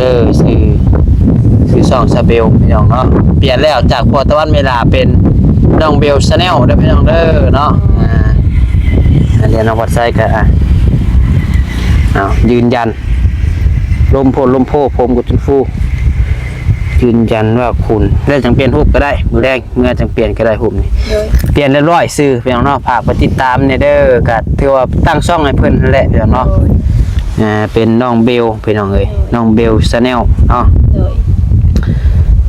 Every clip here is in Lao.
ເອີ ຊື່ ຊື່ຊ່ອງສາວເບວ ພີ່ນ້ອງເນາະ. ປ່ຽນແລ້ວ ຈາກພໍ່ຕາວັນເມລາ ເປັນນ້ອງເບວ Channel ເດີພີ່ນ້ອງເດີເນາະ. ອ່າ ອັນນີ້ນ້ອງວັດໄຊກໍ ອ່າ ເອົາ ຢືນຢັນ ລົມໂພດລົມໂພ ຜົມກໍຈົນຟູ ຢືນຢັນວ່າຄຸນ ແລ້ວຈັ່ງປ່ຽນຮູບກໍໄດ້ ມື້ແລງເມືອຈັ່ງປ່ຽນກໍໄດ້ຮູບນີ້. ໂດຍ ປ່ຽນຮຽບຮ້ອຍຊື່ພີ່ນ້ອງເນາະ. ຝາກໄປຕິດຕາມແດ່ເດີ ກໍຖືວ່າຕັ້ງຊ່ອງໃຫ້ເພິ່ນຫັ້ນແຫຼະພີ່ນ້ອງເນາະ. ໂດຍ ອ່າ ເປັນນ້ອງເບວພີ່ນ້ອງເອີຍ ໂດຍ ນ້ອງເບວ Channel ເນາະ. ໂດຍ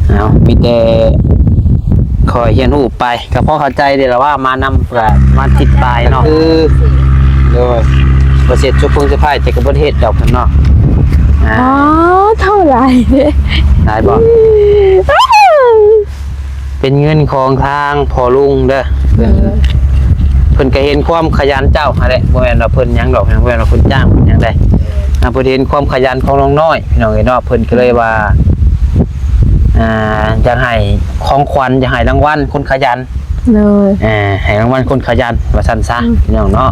ເອົາ ມີແຕ່ ຄ່ອຍຮຽນຮູ້ໄປ ກໍພໍເຂົ້າໃຈເດ້ລະວ່າ ມານຳກໍປະມານທິດປາຍເນາະ. ຄື ໂດຍ ບໍ່ເສັດຊຸບເພິ່ງສະພາຍ ແຕ່ກໍບໍ່ໄດ້ເຮັດດອກເນາະ. ອ່າ ອໍ ເທົ່າຫຼາຍເດ້. ຫຼາຍບໍ່? ເປັນເງິນຂອງທາງພໍ່ລຸງເດີ. ເອີ ເພິ່ນ ເພິ່ນກໍເຫັນຄວາມຂະຫຍັນເຈົ້າຫັ້ນແຫຼະ. ບໍ່ແມ່ນວ່າເພິ່ນຫຍັງດອກ ບໍ່ແມ່ນວ່າເພິ່ນຈ້າງ ເພິ່ນຫຍັງໃດ. ອ່າ ເພິ່ນເຫັນຄວາມຂະຫຍັນຂອງນ້ອງນ້ອຍ ພີ່ນ້ອງເອີຍເນາະ. ເພິ່ນກໍເລີຍວ່າ ອ່າ ຢາກໃຫ້ຂອງຂວັນ ຢາກໃຫ້ລາງວັນຄົນຂະຫຍັນ. ໂດຍ ເອີ ໃຫ້ລາງວັນຄົນຂະຫຍັນວ່າຊັ້ນຊະ ອືມ ພີ່ນ້ອງເນາະ.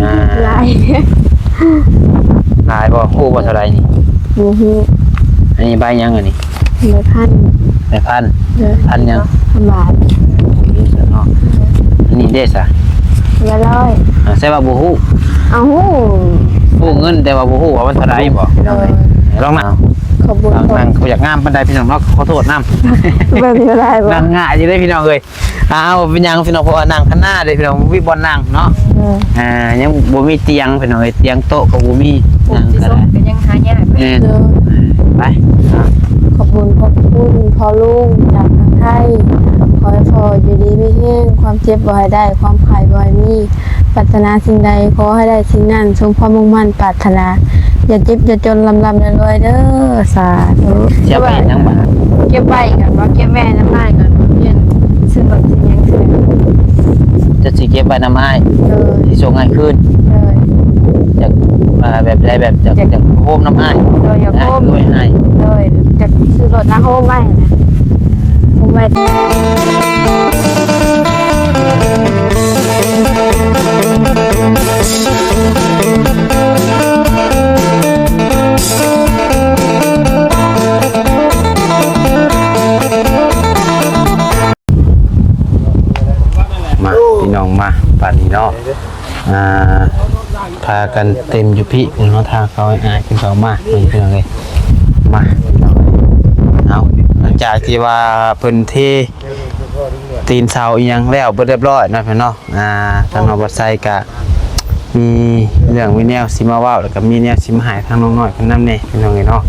ອ່າ ຫຼາຍ ຫຼາຍບໍ່? ຮູ້ບໍ່ເທົ່າໃດນີ້? ບໍ່ຮູ້. ອັນນີ້ໃບຫຍັງອັນນີ້? ໃບພັນ. ໃບພັນ? ໂດຍ ພັນຫຍັງ? ພັນບາດ. ເນາະ ອັນນີ້ເດ້ຊະ? ໃບຮ້ອຍ. ອ່າ ແສດງວ່າບໍ່ຮູ້. ເອົ້າ ຮູ້ ຮູ້ເງິນ ແຕ່ວ່າບໍ່ຮູ້ວ່າມັນເທົ່າໃດບໍ? ໂດຍ ລອງນັ່ງ. ຂອບຄຸນ. ນັ່ງ ຂອບ ບໍ່ຢາກງາມປານໃດ ພີ່ນ້ອງເນາະ ຂໍໂທດນຳ. ແບບນີ້ບໍ່ໄດ້ບໍ? ນັ່ງງ່າຍຢູ່ເດ້ ພີ່ນ້ອງເອີຍ. ອ້າວ ບໍ່ເປັນຫຍັງພີ່ນ້ອງ ເພາະວ່ານັ່ງຂ້າງໜ້າເດ້ພີ່ນ້ອງ ບໍ່ມີບ່ອນນັ່ງເນາະ. ເອີ ອ່າ ຍັງບໍ່ມີຕຽງພີ່ນ້ອງເອີຍ ຕຽງໂຕະກໍບໍ່ມີ ນັ່ງກໍໄດ້ ກໍຍັງຫາຍາກ. ແມ່ນ ເອີ ໄປ. ຂອບບຸນຂອບຄຸນພໍ່ລຸງຈາກທາງໄທ ຂໍໃຫ້ພໍ່ຢູ່ດີມີແຮງ ຄວາມເຈັບບໍ່ໃຫ້ໄດ້ ຄວາມໄຂ້ບໍ່ໃຫ້ມີ ປາດຖະໜາສິ່ງໃດຂໍໃຫ້ໄດ້ສິ່ງນັ້ນ ສົມຄວາມມຸ່ງໝັ້ນປາດຖະໜາ ຢ່າເຈັບຢ່າຈົນ ລ່ຳໆລວຍໆເດີ ສາທຸ. ຊິເອົາໄປເຮັດຫຍັງບາດ? ເກັບໄວ້ກ່ອນ ວ່າເກັບໄວ້ນຳອ້າຍກ່ອນ ວ່າປ່ຽນຊື້ລົດຊື້ຫຍັງຊື້. ຈະຊິເກັບໄວ້ນຳອ້າຍ? ໂດຍ ຊິສົ່ງອ້າຍຄືນ? ໂດຍ ຢາກ ອ່າ ແບບໃດ ແບບຢາກ ຢາກ ຢາກໂຮມນຳອ້າຍ? ໂດຍ ຢາກໂຮມ ອ້າຍຊື້ໄວ້ໃຫ້. ໂດຍ ຢາກຊື້ລົດນະ ໂຮມໄວ້ນະ ໂຮມໄວ້. ມາ ພີ່ນ້ອງມາ ບາດນີ້ເນາະ ອ່າ ພາກັນເຕັມຢູ່ພີ້ ເພິ່ນເອົາທາງເຂົ້າໃຫ້ອ້າຍເພິ່ນເຂົ້າມາ ເພິ່ນ ພີ່ນ້ອງເອີຍ ມາ ເອົາ ຫຼັງຈາກທີ່ວ່າເພິ່ນເທ ຕີນເສົາອີ່ຫຍັງແລ້ວເບິດຮຽບຮ້ອຍເນາະ ພີ່ນ້ອງເນາະ. ອ່າ ທາງນ້ອງວັດໄຊກະມີເລື່ອງມີແນວຊິມາເວົ້າ ແລ້ວກະມີແນວຊິມາໃຫ້ທາງນ້ອງນ້ອຍເພິ່ນນຳແດ່ ພີ່ນ້ອງເອີຍເນາະ.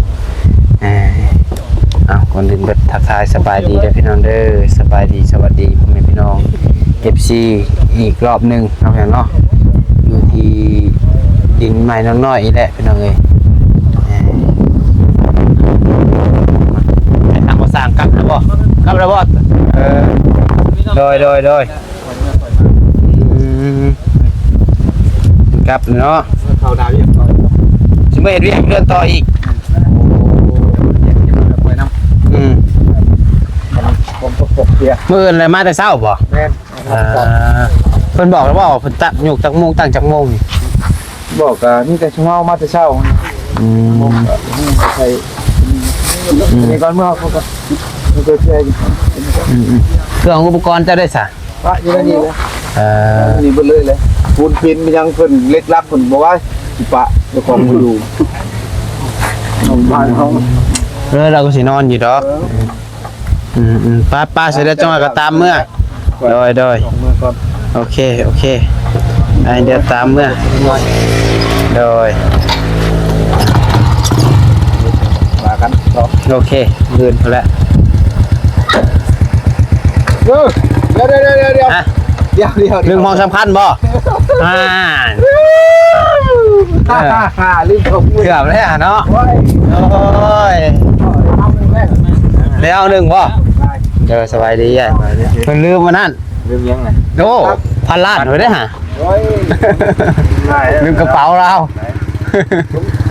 ເອົາ ກ່ອນອື່ນເບິດທັກທາຍສະບາຍດີເດີພີ່ນ້ອງເດີ ສະບາຍດີ ສະຫວັດດີພໍ່ແມ່ພີ່ນ້ອງ ເອັຟຊີ ອີກລອບໜຶ່ງເນາະ ພີ່ນ້ອງເນາະ ຢູ່ທີ່ດິນໃໝ່ນ້ອງນ້ອຍນີ້ແຫຼະ ພີ່ນ້ອງເອີຍ. ເອີ ໄປທາງບໍ່ສ້າງກັບແລ້ວບໍ່? ກັບແລ້ວບໍ່? ເອີ ໂດຍ ໂດຍ ໂດຍ ອືມ ກັບເນາະ ເຂົ້າດາວຽກຕໍ່ ຊິມາເຮັດວຽກເຮືອນຕໍ່ອີກ. ອືມ ມື້ອື່ນແລ້ວມາແຕ່ເຊົ້າບໍ່? ແມ່ນ. ອ່າ ເພິ່ນບອກແລ້ວບໍ່ ເພິ່ນຕັດ ຍົກຈັກໂມງ ຕັ້ງຈັກໂມງນີ້? ບອກກໍມີແຕ່ຊຸມເຮົາມາແຕ່ເຊົ້າ. ອືມ ໃສ່ ອືມ ນີ້ກ່ອນ ເມື່ອເຮົາກໍ ອືມ ເຄື່ອງອຸປະກອນເຈົ້າໄດ້ສະ? ປະຢູ່ໃນນີ້ແຫຼະ. ເອີ ນີ້ເບິດເລີຍແຫຼະ ປູນປິ່ນມັນຍັງ ເພິ່ນເຫຼັກຫຼັກ ເພິ່ນບໍ່ວ່າຊິປະ ເຈົ້າຂອງບໍ່ຢູ່ ຂອງບ້ານເຮົາ. ເອີ ລາວກໍຊິນອນຢູ່ດອກ. ເອີ ອືມໆ ໄປໆ ເສຍແລ້ວຈັ່ງວ່າກໍຕາມເມືອ. ໂດຍໆ ອອກເມືອກ່ອນ. ໂອເຄ ໂອເຄ ໄປ ດຽວຕາມເມືອ. ໂດຍ ວ່າກັນຕໍ່. ໂອເຄ ມື້ອື່ນພຸ້ນແຫຼະ. ເອີ ດຽວໆໆໆ ຮະ? ດຽວໆໆ ລືມຂອງສຳຄັນບໍ່? ອ່າ ລືມຂອງ ເກືອບແລ້ວເນາະ. ໂອ້ຍ ໂອ້ຍ ໄດ້ເອົາໜຶ່ງບໍ່? ເອີ ສະບາຍດີອ້າຍ. ເພິ່ນລືມອັນນັ້ນ. ລືມຫຍັງນະ? ໂອ້ ພັນລ້ານເລີຍເດ້ຫາ. ໂອ້ຍ ລືມກະເປົາລາວ.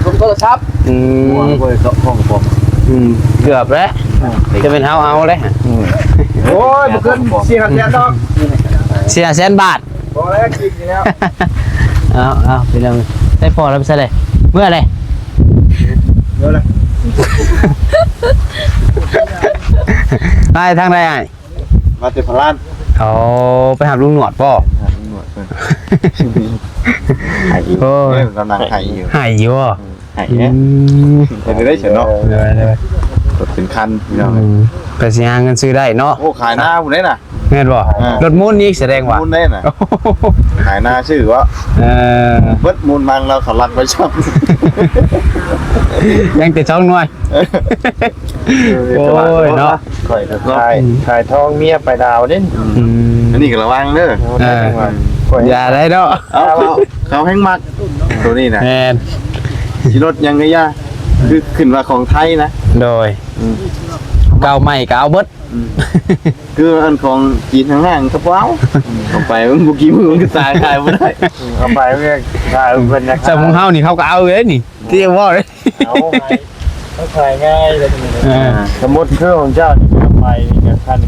ລືມໂທລະສັບ. ອືມ ໂອ້ຍ ຂອງຂອງ ອືມ ເກືອບແລ້ວ. ຈະເປັນເຮົາເອົາເດ້. ໂອ້ຍ ບໍ່ເກີນສີ່ຫ້າແສນດອກ. ສີ່ຫ້າແສນບາດ. ບໍ່ແລ້ວ ກິນຢູ່ແລ້ວ. ເອົາ ເອົາ ພີ່ນ້ອງ ໃສ່ພໍແລ້ວ ໃສ່ເລີຍ ເມື່ອເລີຍ. ເມື່ອເລີຍ. ອ້າຍ ທາງໃດອ້າຍ? ມາແຕ່ພະລານ. ໂອ້ ໄປຫາລຸງໜວດບໍ່? ຫາລຸງໜວດເພິ່ນ. ໄຫ້ຢູ່. ໂອ້ຍ ເອີ ກຳລັງໄຫ້ຢູ່. ໄຫ້ຢູ່ບໍ່? ອືມ ໄຫ້ແຫຼະ. ອືມ ເຮັດໄດ້ຊັ້ນເນາະ. ໂດຍ ໂດຍ ລົດເປັນຄັນພີ່ນ້ອງ. ອືມ ກໍຊິຫາເງິນຊື້ໄດ້ເນາະ. ໂອ້ ຂາຍນາພຸ້ນເດ້ນະ. ແມ່ນບໍ່? ອ່າ ລົດມູນອີກສະແດງວ່າ ມູນໄດ້ນະ. ຂາຍນາຊື້ບໍ່? ເອີ ເບິດມູນມັງແລ້ວເຂົາລັກໄປຊ້ຳ. ຍັງແຕ່ສອງໜ່ວຍ. ໂອ້ຍເນາະ ຂ້ອຍກໍຂາຍ ອືມ ຂາຍທອງເມຍໄປດາວເດ້. ອືມ ອັນນີ້ກໍລະວັງເດີ. ເອີ ຢ່າໄດ້ເນາະ. ເອົາ ເຂົາ ເຂົາແຮ່ງມັກໂຕນີ້ນະ. ແມ່ນ ຊິລົດຫຍັງກໍຢ່າ ຄືຂຶ້ນວ່າຂອງໄທນະ. ໂດຍ ອືມ ເກົ່າໃໝ່ກໍເອົາເບິດ. ອືມ ຄືອັນຂອງຈີນທາງຫ້າງກໍບໍ່ເອົາ. ເອົາໄປມັນບໍ່ກີ້ມື້ມັນກໍຕາຍ ຂາຍບໍ່ໄດ້. ອືມ ເອົາໄປມັນກໍຂາຍ ເພິ່ນນະ. ສ່ຳຂອງເຮົານີ້ເຂົາກໍເອົາເດ້ນີ້ ທີ່ເວົ້າເດ້. ເອົາ ເຂົາຂາຍງ່າຍເລີຍນີ້. ເອີ ສົມມຸດຄືຂອງເຈົ້ານີ້ເອົາໄປນີ້ກໍ ຄັນ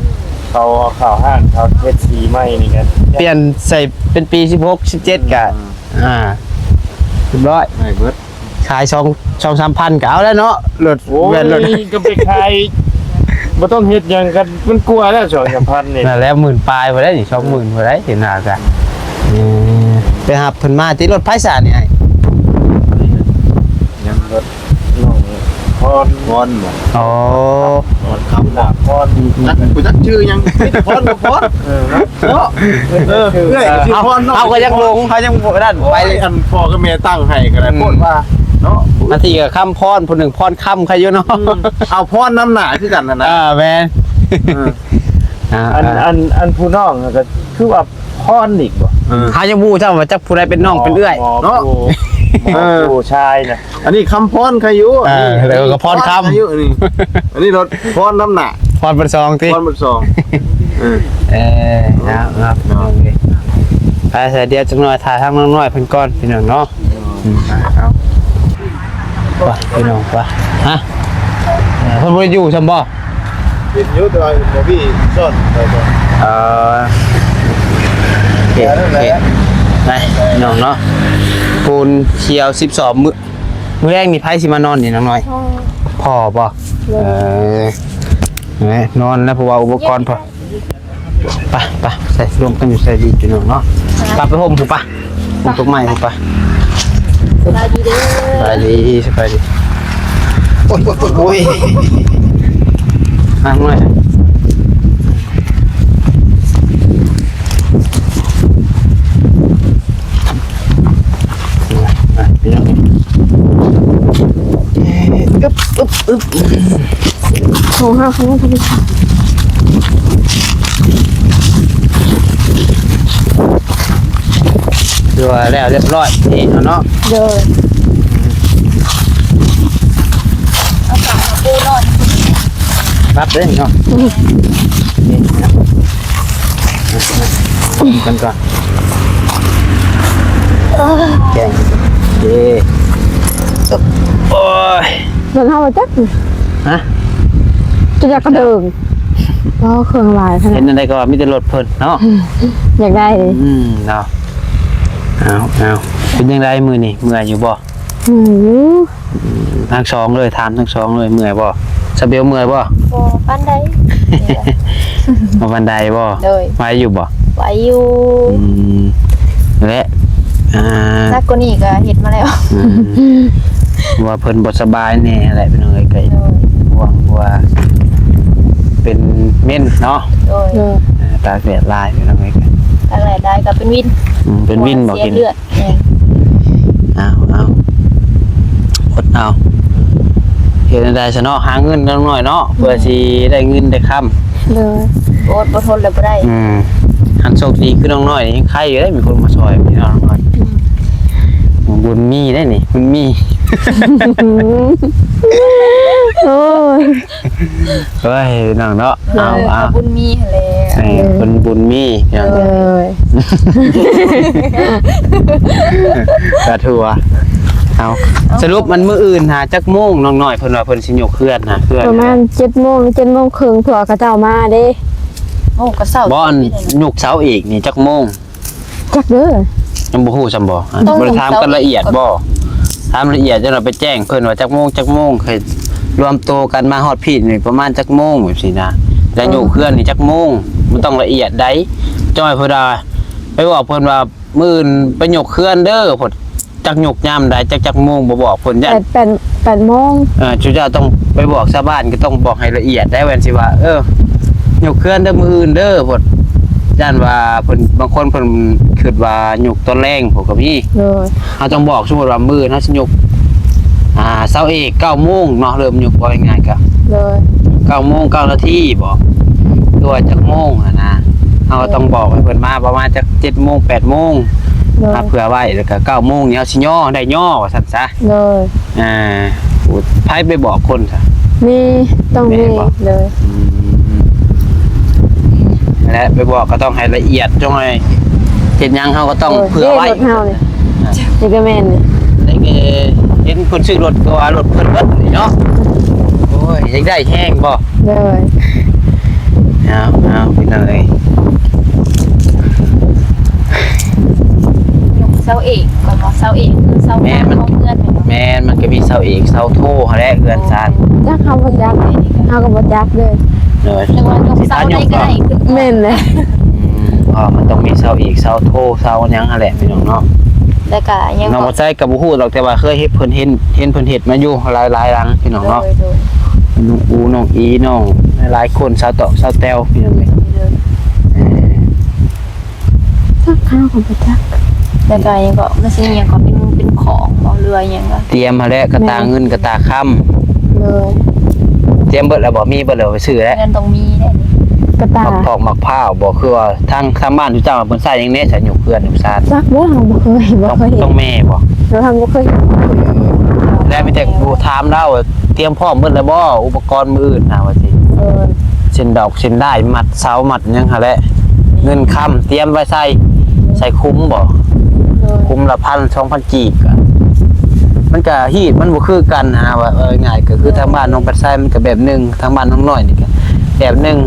ເຂົາເອົາເຂົ້າຮ້ານ ເຂົາເຮັດສີໃໝ່ນີ້ກໍປ່ຽນໃສ່ເປັນປີສິບຫົກ ສິບເຈັດ ກໍ ອືມ ອ່າ ຮຽບຮ້ອຍ ໄດ້ເບິດ. ຂາຍສອງ ສອງສາມພັນກໍເອົາແລ້ວເນາະ ລົດ. ໂອ້ຍ ແມ່ນລົດ ກໍໄປຂາຍ ບໍ່ຕ້ອງເຮັດຫຍັງກັນ ມັນກວ່າແລ້ວ ສອງສາມພັນນີ້. ນັ້ນແຫຼະ ໝື່ນປາຍພຸ້ນໄດ໋ນີ້ ສອງໝື່ນພຸ້ນໄດ໋ ເຫັນໜ້າກະ. ເອີ ໄປຮັບເພິ່ນມາຕິ ລົດໃຜຊະນີ້ອ້າຍ? ຍັງລົດນ້ອງພອນ. ພອນບໍ່? ອໍ ພອນຄຳ ພອນ ຈັກ ບໍ່ຈັກຊື່ຫຍັງ ມີແຕ່ພອນກັບພອນ. ເອີ ເນາະ ເນາະ. ເອີ ເອື້ອຍກໍຊື່ພອນ ເຮົາກໍຍັງຫຼົງ ເຮົາຍັງບໍ່ນັ້ນໄປ. ໂອ້ຍ ອັນພໍ່ກັບແມ່ຕັ້ງໃຫ້ກໍໄດ້ ອືມ ໂພດວ່າເນາະ. ບາງທີກໍຄຳພອນ ຜູ້ໜຶ່ງພອນຄຳ ໃຄຢູ່ເນາະ. ອືມ ເອົາພອນນຳໜ້າຄືກັນຫັ້ນນະ. ອ່າ ແມ່ນ. ເອີ ອ່າ ອັນ ອ່າ ອັນ ອັນຜູ້ນ້ອງກໍຄືວ່າພອນອີກບໍ່? ເອີ ເຮົາຍັງບໍ່ຮູ້ຊ້ຳວ່າຈັກຜູ້ໃດເປັນນ້ອງເປັນເອື້ອຍເນາະ. ເອີ ຜູ້ຊາຍນະ. ອັນນີ້ຄຳພອນໃຄຢູ່. ເອີ ແລ້ວກໍພອນຄຳ ອັນນີ້ ອັນນີ້ລົດພອນນຳໜ້າ ພອນເບິດສອງຕິ ພອນເບິດສອງ. ເອີ ເອີ ເອົາ ເອົາ ເອົາ ໄປ ສາຍດຽວຈັກໜ້ອຍ ຖ້າທາງນ້ອງນ້ອຍເພິ່ນກ່ອນ ພີ່ນ້ອງເນາະ. ອືມ ເອົາ ໄປ ພີ່ນ້ອງ ໄປ. ຮະ ເອີ ເພິ່ນບໍ່ໄດ້ຢູ່ຊ້ຳບໍ່? ເຫັນຢູ່ ແຕ່ວ່າເຫັນບໍ່ມີຊ້ອນໄປກ່ອນ. ເອີ ໂອເຄ ໂອເຄ ໄປ ພີ່ນ້ອງເນາະ. ປູນຂຽວສິບສອງ ມື້ ມື້ແລງນີ້ໃຜຊິມານອນນີ້ນ້ອງນ້ອຍ? ພໍ່ ພໍ່ບໍ່? ໂດຍ ເອີ ແມ່ນນອນແລ້ວ ເພາະວ່າອຸປະກອນພໍ. ໄປ ໄປ ໃສ່ ລວມກັນຢູ່ໃສ່ດີພີ່ນ້ອງເນາະ. ໄປ ໄປໂຮມພຸ້ນ ໄປ ໂຮມຕົ້ນໄມ້ພຸ້ນ ໄປ. ສະບາຍດີເດີ ສະບາຍດີ ສະບາຍດີ. ໂອ້ຍ ໂອ້ຍ ໂອ້ຍ ໂອ້ຍ ມາໜ່ອຍ. ມາ ພີ່ນ້ອງ ອຶບ ອຶບ ອຶບ. ໂທຫາເຂົາ ຄືວ່າແລ້ວຮຽບຮ້ອຍນີ້ເນາະ. ໂດຍ ເອົາຜ້າປູນອນ ປັບເດ້ເນາະ. ອືມ ນີ້ເນາະ ກັນກ່ອນ ແກງເດ້. ໂອ້ຍ ລົດເຮົາບໍ່ຈັກ ຮະ ຈະຢາກກະເດີງ. ອໍ ເຄື່ອງຫຼາຍຂະໜາດ ເຫັນອັນໃດກໍວ່າມີແຕ່ລົດເພິ່ນເນາະ. ອືມ ຢາກໄດ້ ອືມ ເນາະ. ເອົາ ເອົາ ເປັນຈັ່ງໃດມື້ນີ້ ເມື່ອຍຢູ່ບໍ່? ເມື່ອຍຢູ່. ອືມ ທັງສອງເລີຍ ຖາມທັງສອງເລີຍ ເມື່ອຍບໍ່? ສະເບວເມື່ອຍບໍ່? ບໍ່ປານໃດ. ບໍ່ປານໃດບໍ່? ໂດຍ ໄຫວຢູ່ບໍ່? ໄຫວຢູ່. ອືມ ແລະ ອ່າ ໜັກກວ່ານີ້ກໍເຮັດມາແລ້ວ. ອືມ ວ່າເພິ່ນບໍ່ສະບາຍແດ່ແຫຼະ ພີ່ນ້ອງເອີຍ ກໍ ໂດຍ ຫ່ວງວ່າເປັນເມັນເນາະ. ໂດຍ ໂດຍ ອ່າ ຕາກແດດຫຼາຍ ພີ່ນ້ອງເອີຍ ຕາກແດດຫຼາຍກໍເປັນວິນ. ອືມ ເປັນວິນບໍ່? ເສຍເລືອດ. ແມ່ນ ເອົາ ເອົາ ອົດເອົາ ເຮັດແນວໃດຊະເນາະ ຫາເງິນນ້ອຍໆເນາະ ເພື່ອຊິໄດ້ເງິນໄດ້ຄຳ. ໂດຍ ອົດບໍ່ທົນແລ້ວບໍ່ໄດ້. ອືມ ຄັນໂຊກດີຄືນ້ອງນ້ອຍນີ້ຍັງໄຄຢູ່ເດ້ ມີຄົນມາຊ່ອຍພີ່ນ້ອງນ້ອຍ. ອືມ ບຸນມີໄດ໋ນີ້ ບຸນມີ. ໂອ້ຍ ເອີຍ ນ້ອງເນາະ. ເອົາ ເອີ ເອົາ ບຸນມີຫັ້ນແຫຼະ. ເອີ ເອີ ເພິ່ນບຸນມີ ໂດຍ ກະຖົ່ວ. ເອົາ ເອົາ ສະຫຼຸບມັນມື້ອື່ນຫາຈັກໂມງ ນ້ອງນ້ອຍເພິ່ນວ່າເພິ່ນຊິຍົກເຮືອນຫາເຮືອນ? ປະມານເຈັດໂມງ ເຈັດໂມງເຄິ່ງ ເພື່ອເຂົາເຈົ້າມາເດ້. ໂອ້ ກະເຊົ້າ. ບໍ່ ອັນຍົກເສົາເອກນີ້ຈັກໂມງ? ຈັກເດີ ຍັງບໍ່ຮູ້ຊ້ຳບໍ່? ຕ້ອງ ບໍ່ໄດ້ຖາມກັນລະອຽດບໍ່? ຖາມລະອຽດ ຈັ່ງວ່າໄປແຈ້ງເພິ່ນວ່າຈັກໂມງ ຈັກໂມງ ໃຫ້ ລວມໂຕກັນມາຮອດພີ້ນີ້ປະມານຈັກໂມງ ແບບຊີ້ນະ ແລ້ວຍົກເຮືອນນີ້ຈັກໂມງ ມັນຕ້ອງລະອຽດໃດ໋. ຈ້ອຍເພິ່ນວ່າ ໄປບອກເພິ່ນວ່າ ມື້ອື່ນໄປຍົກເຮືອນເດີ ພວດ ຈັກຍົກຍາມໃດ ຈັກ ຈັກໂມງ ບໍ່ບອກເພິ່ນ ຢ້ານ ແປດ ແປດ ແປດໂມງ. ເອີ ເຈົ້າ ເຈົ້າຕ້ອງໄປບອກຊາວບ້ານ ກໍຕ້ອງບອກໃຫ້ລະອຽດໄດ໋ ວ່າຊິວ່າ ເອີ ຍົກເຮືອນເດີ ມື້ອື່ນເດີ ພວດ ຢ້ານວ່າເພິ່ນ ບາງຄົນເພິ່ນຄິດວ່າຍົກຕອນແລງພຸ້ນກໍມີ. ໂດຍ ເຮົາຕ້ອງບອກ ສົມມຸດວ່າມື້ອື່ນເຮົາຊິຍົກ ອ່າ ເສົາເອກເກົ້າໂມງເນາະ ເລີ່ມຍົກ ເວົ້າງ່າຍໆ ກໍ ໂດຍ ເກົ້າໂມງເກົ້ານາທີບໍ ຫຼືວ່າຈັກໂມງຫັ້ນນະ ເຮົາກໍຕ້ອງບອກໃຫ້ເພິ່ນມາປະມານຈັກເຈັດໂມງແປດໂມງ ໂດຍ ມາເພື່ອໄວ້ ແລ້ວກໍເກົ້າໂມງນີ້ເຮົາຊິຍໍ ໄດ້ຍໍວ່າຊັ້ນຊະ. ໂດຍ ອ່າ ໃຜໄປບອກຄົນຊະ? ແມ່ ຕ້ອງແມ່ ແມ່ບໍ? ໂດຍ ອືມ ແລະ ໄປບອກກໍຕ້ອງໃຫ້ລະອຽດ ຈັ່ງໃຫ້ເຮັດຫຍັງເຮົາກໍຕ້ອງ ໂດຍ ເພື່ອໄວ້ ເດ້ ລົດເຮົານີ້ ອ່າ ນີ້ກໍແມ່ນນີ້ ນີ້ກໍເຫັນເພິ່ນຊື້ລົດ ກໍວ່າລົດເພິ່ນເບິດນີ້ເນາະ. ໂອ້ຍ ຢາກໄດ້ແຮງບໍ? ໂດຍ ເອົາ ເອົາ ພີ່ນ້ອງເອີຍ ຍົກເສົາເອກ ກໍວ່າເສົາເອກຄືເສົາ ແມ່ນ ຂອງເຮືອນແມ່ນບໍ່? ແມ່ນ ມັນກໍມີເສົາເອກເສົາໂທຫັ້ນແຫຼະ ເຮືອນຊານ. ຈັກ ເຮົາບໍ່ຈັກ ເຮົາກໍບໍ່ຈັກເດີ. ໂດຍ ນຶກວ່າຍົກເສົາໃດກໍໄດ້ ແມ່ນແຫຼະ ອືມ ເພາະມັນຕ້ອງມີເສົາເອກເສົາໂທເສົາຫຍັງຫັ້ນແຫຼະ ພີ່ນ້ອງເນາະ. ແລ້ວກໍຫຍັງ ນ້ອງບໍ່ໃຊ້ກໍບໍ່ຮູ້ດອກ ແຕ່ວ່າເຄີຍເຫັນເພິ່ນເຫັນ ເຫັນເພິ່ນເຮັດມາຢູ່ຫຼາຍໆຫຼັງ ພີ່ນ້ອງເນາະ. ໂດຍ ໂດຍ ນ້ອງອູ ນ້ອງອີ ນ້ອງຫຼາຍໆຄົນ ສາວຕອກ ສາວແຕ້ວ ພີ່ນ້ອງເອີຍ. ໂດຍ ເອີ ຈັກ ເຮົາກໍບໍ່ຈັກ. ແລ້ວກໍຫຍັງເກາະ ມັນຊິຫຍັງເກາະ ເປັນ ເປັນຂອງບໍ ຫຼືວ່າຫຍັງກະ ຕຽມຫັ້ນແຫຼະ ກະຕ່າເງິນ ກະຕ່າຄຳ. ໂດຍ ຕຽມເບິດແລ້ວບໍ? ມີເບິດແລ້ວ ໄປຊື້ແລ້ວ. ເງິນຕ້ອງມີແດ່ນີ້ ກະຕ່າ ໝາກຖອກໝາກພ້າວບໍ? ຄືວ່າທາງ ທາງບ້ານເຈົ້າເພິ່ນໃຊ້ຫຍັງແດ່ ສາຍຍົກເຮືອນຍົກຊານ? ຈັກເດີ ເຮົາບໍ່ເຄີຍ ບໍ່ເຄີຍເຫັນ. ຕ້ອງແມ່ບໍ? ໂດຍ ເຮົາບໍ່ເຄີຍເຫັນ. ແລ້ວມີແຕ່ຜູ້ຖາມລາວ ຕຽມພ້ອມເບິດແລ້ວບໍ ອຸປະກອນມື້ອື່ນນະ ວ່າຊີ້. ໂດຍ ເສັ້ນດອກເສັ້ນດ້າຍ ມັດເສົາມັດຫຍັງຫັ້ນແຫຼະ ເງິນຄຳຕຽມໄວ້ໃສ່ ໃສ່ຄຸ້ມບໍ? ໂດຍ ຄຸ້ມລະພັນ ສອງພັນກີບ ກະ ມັນກະຮີດມັນບໍ່ຄືກັນຫັ້ນນະ ວ່າ ເອີ ງ່າຍກໍຄື ໂດຍ ທາງບ້ານນ້ອງພັດໄຊມັນກະແບບໜຶ່ງ ທາງບ້ານນ້ອງນ້ອຍນີ້ກະແບບໜຶ່ງ.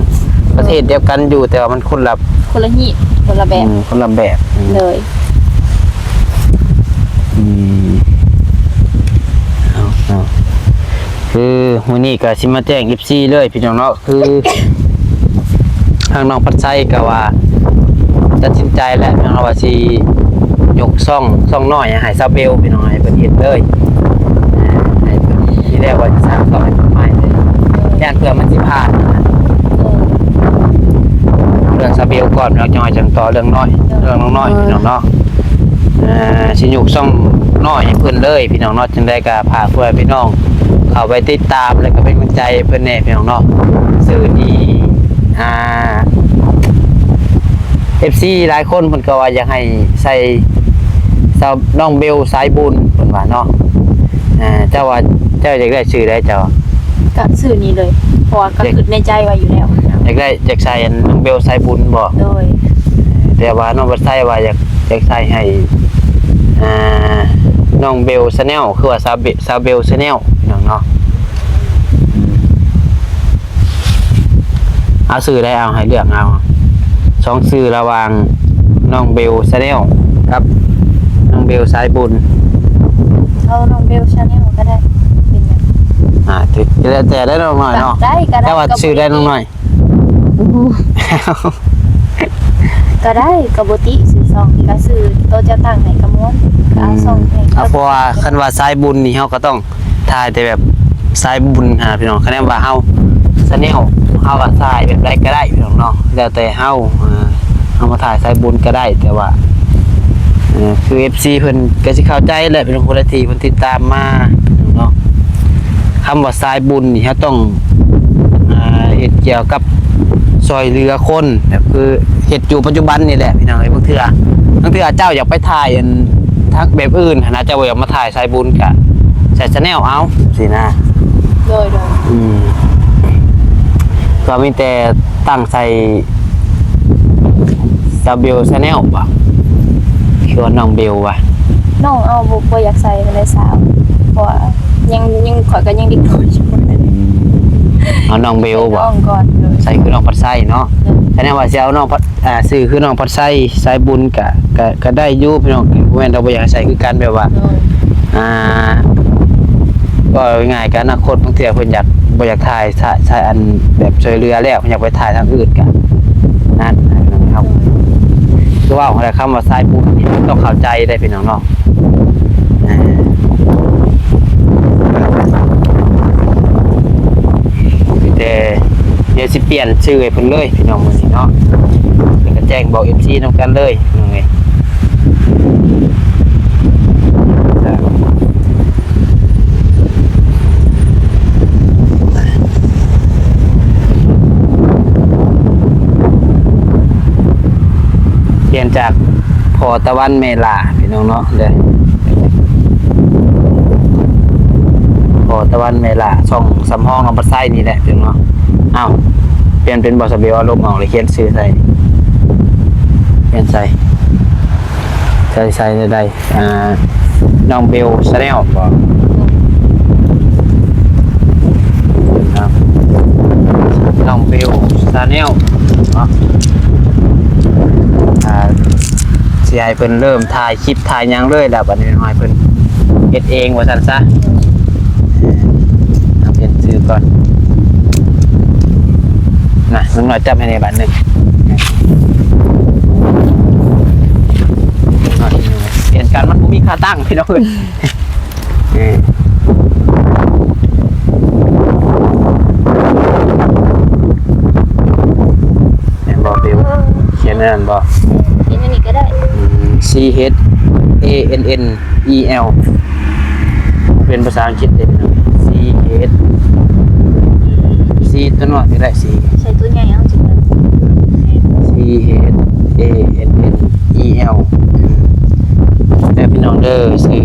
ໂດຍ ປະເທດດຽວກັນຢູ່ ແຕ່ວ່າມັນຄົນລະ ຄົນລະຮີດ ຄົນລະແບບ ອືມ ຄົນລະແບບ. ອືມ ໂດຍ ອືມ ເອົາ ເອົາ ຄືມື້ນີ້ກໍຊິມາແຈ້ງເອັຟຊີເລີຍ ພີ່ນ້ອງເນາະ. ຄືທາງນ້ອງພັດໄຊກໍວ່າຕັດສິນໃຈແລ້ວເນາະ ວ່າຊິຍົກຊ່ອງ ຊ່ອງນ້ອຍໃຫ້ສາວເບວ ພີ່ນ້ອງ ໃຫ້ເພິ່ນເຮັດເລີຍ ໃຫ້ເພິ່ນ ທີແລກວ່າຊິສ້າງຊ່ອງໃຫ້ເພິ່ນໃໝ່ເລີຍ ຢ້ານເພື່ອມັນຊິພາດ ເລື່ອງສາວເບວກ່ອນ ແລ້ວຈັ່ງຄ່ອຍຈັ່ງຕໍ່ເລື່ອງນ້ອຍ ເລື່ອງນ້ອງນ້ອຍ ເອີ ພີ່ນ້ອງເນາະ. ອ່າ ຊິຍົກຊ່ອງນ້ອຍໃຫ້ເພິ່ນເລີຍ ພີ່ນ້ອງເນາະ. ຈັ່ງໃດກໍຝາກພໍ່ແມ່ພີ່ນ້ອງເຂົ້າໄປຕິດຕາມ ແລ້ວກໍເປັນກຳລັງໃຈໃຫ້ເພິ່ນແດ່ ພີ່ນ້ອງເນາະ. ຊື່ນີ້ ອ່າ ເອັຟຊີຫຼາຍຄົນເພິ່ນກໍວ່າຢາກໃຫ້ໃສ່ສາວ ນ້ອງເບວສາຍບຸນ ເພິ່ນວ່າເນາະ. ອ່າ ເຈົ້າວ່າເຈົ້າຢາກໄດ້ຊື່ໃດເຈົ້າ? ກໍຊື່ນີ້ເລີຍ ເພາະວ່າກໍຄິດໃນໃຈໄວ້ຢູ່ແລ້ວ ຢາກໄດ້ ຢາກໃສ່ອັນນ້ອງເບວສາຍບຸນບໍ? ໂດຍ ແຕ່ວ່ານ້ອງບັດໄຊວ່າຢາກ ຢາກໃສ່ໃຫ້ ອ່າ ນ້ອງເບວ Channel ຄືວ່າສາວເບ ສາວເບວ Channel ພີ່ນ້ອງເນາະ. ເອົາຊື່ໃດ ເອົາໃຫ້ເລືອກເອົາ ສອງຊື່ລະຫວ່າງນ້ອງເບວ Channel ກັບນ້ອງເບວສາຍບຸນ. ເອົານ້ອງເບວ Channel ກໍໄດ້ ເປັນຫຍັງ? ອ່າ ແລ້ວແຕ່ໄດ້ນ້ອງນ້ອຍເນາະ ໄດ້ກໍໄດ້ ແຕ່ວ່າຊື່ໃດນ້ອງນ້ອຍ? ກໍໄດ້ ກໍບໍ່ຕິ ຊື່ຊ່ອງ ກໍຊື່ໂຕເຈົ້າຕັ້ງໃຫ້ກໍມ່ວນ ກໍເອົາຊ່ອງໃຫ້. ອືມ ເອົາ ເພາະວ່າຄັນວ່າສາຍບຸນນີ້ ເຮົາກໍຕ້ອງຖ່າຍແຕ່ແບບສາຍບຸນຫັ້ນນະ ພີ່ນ້ອງ. ຄັນວ່າເຮົາ Channel ເຮົາກໍຖ່າຍແບບໃດກໍໄດ້ ພີ່ນ້ອງເນາະ ແລ້ວແຕ່ເຮົາ ເຮົາມາຖ່າຍສາຍບຸນກໍໄດ້ ແຕ່ວ່າ ເອີ ຄືເອັຟຊີເພິ່ນກໍຊິເຂົ້າໃຈແຫຼະ ພີ່ນ້ອງ ຜູ້ໃດທີ່ເພິ່ນຕິດຕາມມາເນາະ. ຄຳວ່າສາຍບຸນນີ້ ເຮົາຕ້ອງ ອ່າ ເຮັດກ່ຽວກັບຊ່ອຍເຫຼືອຄົນ ແບບຄືເຮັດຢູ່ປັດຈຸບັນນີ້ແຫຼະ ພີ່ນ້ອງເອີຍ. ບາງເທື່ອ ບາງເທື່ອເຈົ້າຢາກໄປຖ່າຍອັນ ທາງແບບອື່ນຫັ້ນນະ ເຈົ້າບໍ່ຢາກມາຖ່າຍສາຍບຸນ ກະໃສ່ Channel ເອົາຊີ້ນະ. ໂດຍ ໂດຍ ອືມ ກໍມີແຕ່ຕັ້ງໃສ່ ສາວເບວ Channel ບໍ? ຄືວ່ານ້ອງເບວວະ? ນ້ອງເອົາ ບໍ່ ບໍ່ຢາກໃສ່ປານໃດສາວ ເພາະວ່າຍັງ ຍັງ ຂ້ອຍກໍຍັງເດັກນ້ອຍຢູ່. ອືມ ເອົານ້ອງເບວບໍ? ເປັນນ້ອງກ່ອນ ໂດຍ ໃສ່ຄືນ້ອງພັດໄຊເນາະ. ໂດຍ ຄັນວ່າຊິເອົານ້ອງພັດ ອ່າ ຊື່ຄືນ້ອງພັດໄຊ ສາຍບຸນ ກະ ກະ ກະໄດ້ຢູ່ ພີ່ນ້ອງ. ບໍ່ແມ່ນວ່າບໍ່ຢາກໃສ່ຄືກັນ ແບບວ່າ ໂດຍ ອ່າ ເວົ້າງ່າຍໆ ກໍອະນາຄົດບາງເທື່ອເພິ່ນຢາກ ບໍ່ຢາກຖ່າຍສາຍ ສາຍອັນແບບຊ່ວຍເຫຼືອແລ້ວ ເພິ່ນຢາກໄປຖ່າຍທາງອື່ນ ກໍນັ້ນ ເຮົາຄືເວົ້າຫັ້ນແຫຼະ ຄຳວ່າສາຍບຸນນີ້ຕ້ອງເຂົ້າໃຈເດ້ພີ່ນ້ອງເນາະ. ອ່າ ມີແຕ່ ດຽວຊິປ່ຽນຊື່ໃຫ້ເພິ່ນເລີຍພີ່ນ້ອງມື້ນີ້ເນາະ ແລ້ວກໍແຈ້ງບອກເອັຟຊີນຳກັນເລີຍພີ່ນ້ອງເອີຍ. ປ່ຽນຈາກພໍ່ຕາວັນແມ່ຫຼ້າ ພີ່ນ້ອງເນາະເດີ ພໍ່ຕາວັນແມ່ຫຼ້າ ຊ່ອງສຳຮອງນ້ອງບັດໄຊນີ້ແຫຼະ ພີ່ນ້ອງເນາະ. ອ້າວ ປ່ຽນເປັນບໍ່ສະເບວ? ເອົາລົບອອກ ແລ້ວຂຽນຊື່ໃສ່ ຂຽນໃສ່ ໃສ່ ໃສ່ໃດໆ ອ່າ ນ້ອງເບວ Channel ບໍ? ນ້ອງເບວ Channel ເນາະ. ອ່າ ຊິໃຫ້ເພິ່ນເລີ່ມຖ່າຍຄລິບຖ່າຍຫຍັງເລີຍແລ້ວ ບັດນີ້ນ້ອຍເພິ່ນເຮັດເອງວ່າຊັ້ນຊະ. ເອີ ເອົາປ່ຽນຊື່ກ່ອນນະ ນ້ອງນ້ອຍຈັບໃຫ້ແດ່ບາດໜຶ່ງ. ປ່ຽນກັນ ມັນບໍ່ມີຂາຕັ້ງພີ່ນ້ອງເອີຍ. ເອີ ແມ່ນບໍ່ເບວ? ຂຽນອັນນັ້ນບໍ່? ຂຽນອັນນີ້ກໍໄດ້. ອືມ C H A N N E L ເປັນພາສາອັງກິດເດ້. C H C ຕົວນ້ອຍກໍໄດ້ C ໃສ່ຕົວໃຫຍ່ເອົາ C H A N N E L ເດີພີ່ນ້ອງເດີ. ຊື່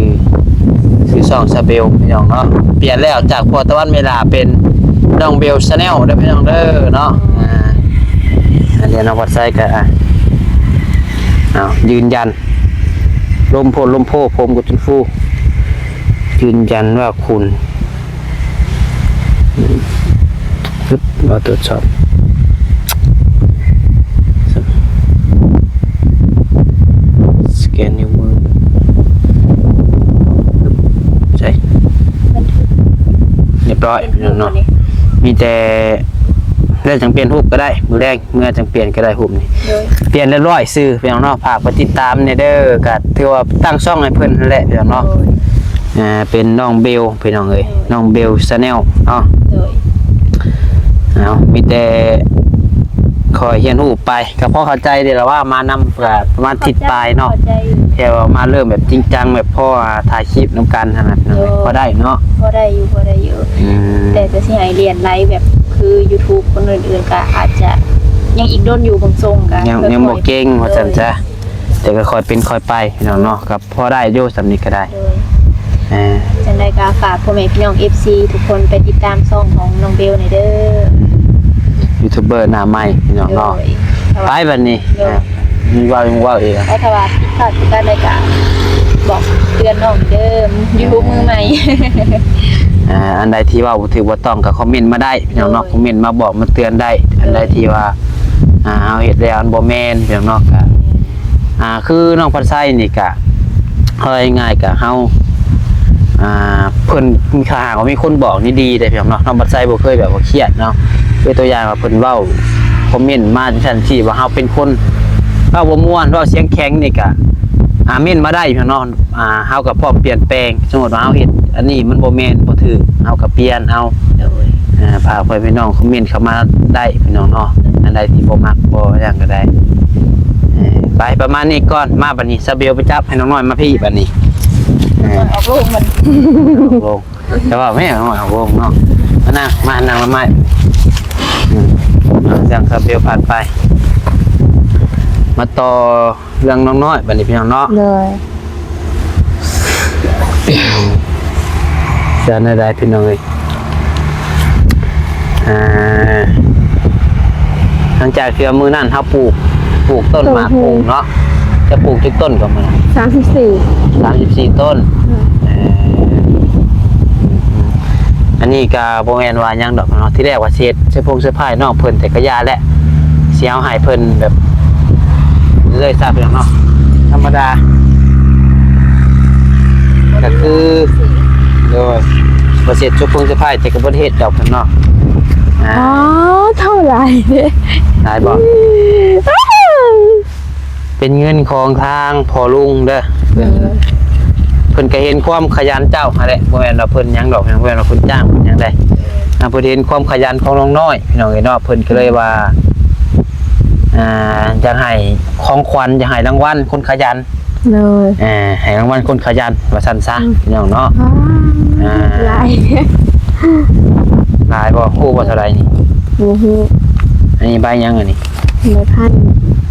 ຊື່ຊ່ອງສະເບວພີ່ນ້ອງເນາະ ປ່ຽນແລ້ວຈາກພໍ່ຕາວັນແມ່ຫຼ້າເປັນນ້ອງເບວ Channel ເດີພີ່ນ້ອງເດີເນາະ. ອ່າ ອັນນີ້ນ້ອງວັດໄຊກໍ ອ່າ ເອົາ ຢືນຢັນ ລົມໂພດລົມໂພ ຜົມກໍຈົນຟູ ຢືນຢັນວ່າຄຸນ ປຶບ ມາກວດສອບ ສະແກນນິ້ວມື ປຶບ ໃສ່ ບັນທຶກ ຮຽບຮ້ອຍເນາະ. ມີແຕ່ ແລ້ວຈັ່ງປ່ຽນຮູບກໍໄດ້ ມື້ແລງເມື່ອຈັ່ງປ່ຽນກໍໄດ້ຮູບນີ້. ໂດຍ ປ່ຽນຮຽບຮ້ອຍຊື່ພີ່ນ້ອງເນາະ. ຝາກໄປຕິດຕາມແດ່ເດີ ກໍຖືວ່າຕັ້ງຊ່ອງໃຫ້ເພິ່ນຫັ້ນແຫຼະພີ່ນ້ອງເນາະ. ໂດຍ ອ່າ ເປັນນ້ອງເບວພີ່ນ້ອງເອີຍ ໂດຍ ນ້ອງເບວ Channel ເນາະ. ໂດຍ ເອົາ ມີແຕ່ຄອຍຮຽນຮູ້ໄປ ກໍພໍເຂົ້າໃຈເດ້ລະວ່າ ມານຳກໍປະມານທິດປາຍເນາະ. ເຂົ້າໃຈຢູ່ ແຕ່ວ່າມາເລີ່ມແບບຈິງຈັງ ແບບພໍ ອ່າ ຖ່າຍຄລິບນຳກັນຫັ້ນນະ ໂດຍ ພໍໄດ້ເນາະ. ພໍໄດ້ຢູ່ ພໍໄດ້ຢູ່. ອືມ ແຕ່ຈະຊິໃຫ້ຫຼຽນໄຫຼແບບຄື YouTube ຄົນອື່ນໆ ກໍອາດຈະຍັງອີກດົນຢູ່ ເບິ່ງຊົງກໍຍັງ ຍັງບໍ່ເກັ່ງວ່າຊັ້ນຊະ. ໂດຍ ແຕ່ກໍຄ່ອຍເປັນຄ່ອຍໄປພີ່ນ້ອງເນາະ ກໍພໍໄດ້ຢູ່ ສ່ຳນີ້ກໍໄດ້. ໂດຍ ອ່າ ຈັ່ງໃດກໍຝາກພໍ່ແມ່ພີ່ນ້ອງ ເອັຟຊີ ທຸກຄົນໄປຕິດຕາມຊ່ອງຂອງນ້ອງເບວແດ່ເດີ ຢູທູບເບີໜ້າໃໝ່ພີ່ນ້ອງເນາະ. ໂດຍ ໄປບັດນີ້. ໂດຍ ອ່າ ມີເວົ້າ ຍັງເວົ້າອີກ ແຕ່ຖ້າວ່າຜິດພາດປະການໃດກໍບອກເຕືອນນ້ອງເດີ ຢູທູບມືໃໝ່. ອ່າ ອັນໃດທີ່ເວົ້າບໍ່ຖືກບໍ່ຕ້ອງກໍຄອມເມັນມາໄດ້ພີ່ນ້ອງເນາະ. ໂດຍ ຄອມເມັນມາບອກມາເຕືອນໄດ້. ໂດຍ ອັນໃດທີ່ວ່າ ອ່າ ເຮົາເຮັດແລ້ວມັນບໍ່ແມ່ນພີ່ນ້ອງເນາະ ກໍ ອ່າ ຄືນ້ອງພັດໄຊນີ້ກະ ເວົ້າງ່າຍໆ ກະເຮົາ ອ່າ ເພິ່ນ ຖ້າຫາກວ່າມີຄົນບອກນີ້ດີເດ້ພີ່ນ້ອງເນາະ. ນ້ອງພັດໄຊບໍ່ເຄີຍແບບວ່າຄຽດເນາະ. ຍົກຕົວຢ່າງວ່າເພິ່ນເວົ້າຄອມເມັນມາຈັ່ງຊັ້ນຊີ້ ວ່າເຮົາເປັນຄົນເວົ້າບໍ່ມ່ວນ ເວົ້າສຽງແຂງນີ້ກະ ອ່າ ເມັນມາໄດ້ພີ່ນ້ອງເນາະ. ອ່າ ເຮົາກໍພ້ອມປ່ຽນແປງ. ສົມມຸດວ່າເຮົາເຮັດອັນນີ້ມັນບໍ່ແມ່ນ ບໍ່ຖືກ ເຮົາກໍປ່ຽນເອົາ. ໂດຍ ອ່າ ຝາກພໍ່ແມ່ພີ່ນ້ອງຄອມເມັນເຂົ້າມາໄດ້ພີ່ນ້ອງເນາະ. ອັນໃດທີ່ບໍ່ມັກບໍ່ຫຍັງກໍໄດ້. ເອີ ໄປປະມານນີ້ກ່ອນ. ມາບັດນີ້ ສາວເບວໄປຈັບໃຫ້ນ້ອງນ້ອຍມາພີ້ບັດນີ້. ເອີ ອອກໂລງມັນ ອອກໂລງ ແຕ່ວ່າແມ່ນ້ອງນ້ອຍອອກໂລງເນາະ. ມານັ່ງ ມານັ່ງລະໄມ້. ອືມ ເລື່ອງສາວເບວຜ່ານໄປ ມາຕໍ່ ເລື່ອງນ້ອງນ້ອຍບັດນີ້ພີ່ນ້ອງເນາະ. ໂດຍ ຈະແນວໃດພີ່ນ້ອງເອີຍ? ອ່າ ຫຼັງຈາກທີ່ວ່າມື້ນັ້ນເຮົາປູກ ປູກຕົ້ນໝາກຫຸ່ງເນາະ. ຈະປູກຈັກຕົ້ນກໍມື້ນັ້ນ? ສາມສິບສີ່ ສາມສິບສີ່ຕົ້ນ. ອືມ ເອີ ອັນນີ້ກໍບໍ່ແມ່ນວ່າຫຍັງດອກເນາະ. ທີແລກວ່າຊິເຮັດເຊີພົງເຊີພາຍນ້ອງເພິ່ນ ແຕ່ກໍຢ່າແຫຼະ. ຊິເອົາໃຫ້ເພິ່ນແບບເລີຍຊະພີ່ນ້ອງເນາະ. ທຳມະດາ ກໍຄື ໂດຍ ບໍ່ເສັດຊຸບເພິ່ງເຊີໄພ ແຕ່ກໍບໍ່ໄດ້ເຮັດດອກເນາະ. ອ່າ ອໍ ເທົ່າຫຼາຍເດ້. ຫຼາຍບໍ່? ເປັນເງິນຂອງທາງພໍ່ລຸງເດີ. ເອີ ເພິ່ນ ເພິ່ນກໍເຫັນຄວາມຂະຫຍັນເຈົ້າຫັ້ນແຫຼະ. ບໍ່ແມ່ນວ່າເພິ່ນຫຍັງດອກ, ບໍ່ແມ່ນວ່າເພິ່ນຈ້າງເພິ່ນຫຍັງໃດ. ອ່າ ເພິ່ນເຫັນຄວາມຂະຫຍັນຂອງນ້ອງນ້ອຍ ພີ່ນ້ອງເອີຍເນາະ. ເພິ່ນກໍເລີຍວ່າ ອ່າ ຢາກໃຫ້ຂອງຂວັນ, ຢາກໃຫ້ລາງວັນຄົນຂະຫຍັນ. ໂດຍ ເອີ ໃຫ້ລາງວັນຄົນຂະຫຍັນວ່າຊັ້ນຊະ ອືມ ພີ່ນ້ອງເນາະ. ວ້າ ອ່າ ຫຼາຍ ຫຼາຍບໍ່? ຮູ້ບໍ່ເທົ່າໃດນີ້? ບໍ່ຮູ້. ອັນນີ້ໃບຫຍັງອັນນີ້? ໃບພັນ.